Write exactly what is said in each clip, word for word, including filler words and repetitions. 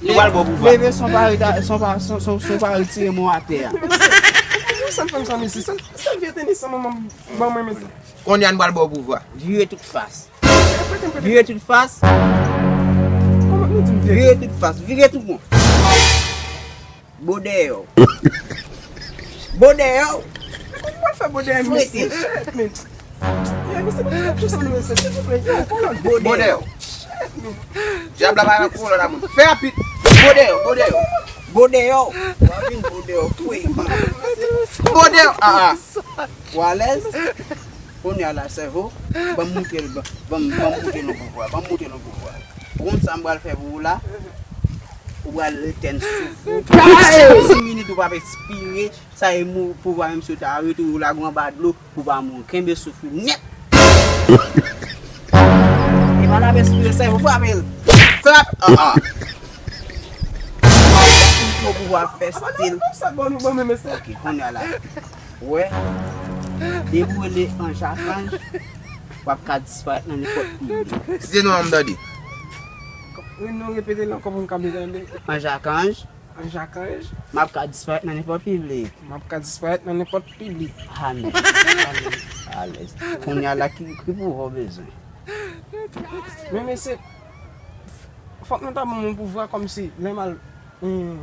Nou pral ba w pouvwa. Leve san w pa reta, san w pa, san, san, san w pa retire men w atè a. Sa fè m sa, mesye? Sa, sa vye tenis sa, manman, ban mwen, mesye. Kounye a nou pral ba w pouvwa. Vire tout fas. Vire tout fas. Kòman nou di m vire? Vire tout fas. Vire tout won. Bo dèyè w. Bo dèyè w. Kòman w fè bo dèyè m, mesye? Shit, man. Yo, mesye, pa fè sa, mesye, silvouplè. Yo, kòman? Bo dèyè w. Shit, man. Dyab la pa nan kolòn a moun. Fè rapid. Bo dèyè w, bo dèyè w. Bo dèyè w. W ap vin bo dèyè w. Tou e. Bo dèyè w. Ah, ah. Ou alèz? Kounye a la, sèvo, ban m moute l, ban, ban m, ban m moute l yon pouvwa, ban m moute l yon pouvwa. Ou konn sa m pral fè pou ou la? Ou pral etèn souf ou. Ti minit ou p ap espire, sa e mou-, pouvwa menm si w ta retire w lage w anba dlo, ou pa mouri. Kenbe souf ou nèt. E pa t ap espire, sèvo, frape l. Frape! Ah, ah. Ou pouvwa fè stil. Sa bon, ou bon, men, men, ok, kounye a la. Ou wè, depi w rele anj ak anj, w ap ka disparèt nan nenpòt piblik. Site non an m tande. Non, repete l ankò pou m ka byen tande. Anj ak anj. Anj ak anj. M ap ka disparèt nan nenpòt piblik. M ap ka disparèt nan nenpòt piblik. Amèn. Amèn. Alèz. Kounye a la, ki, ki pouvwa w bezwen? Men mesye, fòk nou ta ban m yon pouvwa kòmsi lè m al, hmm,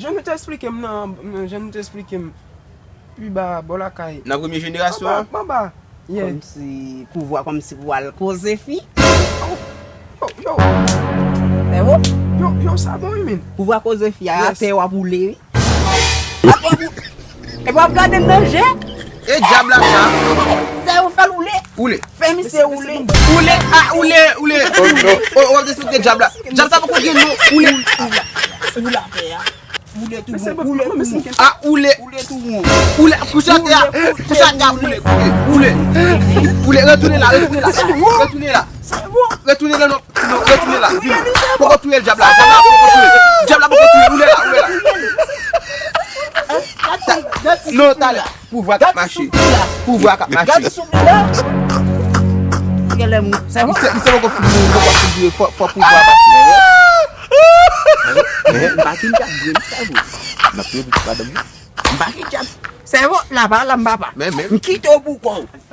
jan nou te esplike m nan, jan nou te esplike m pi ba bò lakay. Nan premye jenerasyon an? Anba, anba. Yeah. Kòmsi, pouvwa kòmsi pou al koze fi. Yo, yo. Sèvo? Yo, yo, sa bon, wi, men. Pouvwa koze fi a, yes, atè w ap woule, wi. Atè w ap woule. Epi w ap gade m nan je. E dyab la, sa. Sèvo, fè l woule. Woule. Fè misye woule. Woule, ah, woule, woule. Oh, non. Oh, w ap despekte dyab la. Dyab sa poko gen non. Woule. Woule atè a. Woule tou won. Woule tou won. Ah, woule. Woule tou won. Woule, kouche atè a. Kouche atè a, woule, woule, woule. Woule, retounen la, retounen la. Retounen la. Retounen la, non, non, retounen la. Vini. Poko touye l, dyab la. Dyab la poko touye. Dyab la poko touye. Woule la, woule la. Non, talè. Pouvwa k ap mache. Pouvwa k ap mache. Gade soufle la. Genlè m, se bon. Misye, misye poko fin, poko fin vire, fò, fò pouvwa mache. Pa ki djab vre, m sèvo. M ap mete ti madanm nan. M pa ki djab. Sèvo, la pa la, m papa. Men, men. M kite w pou kò w.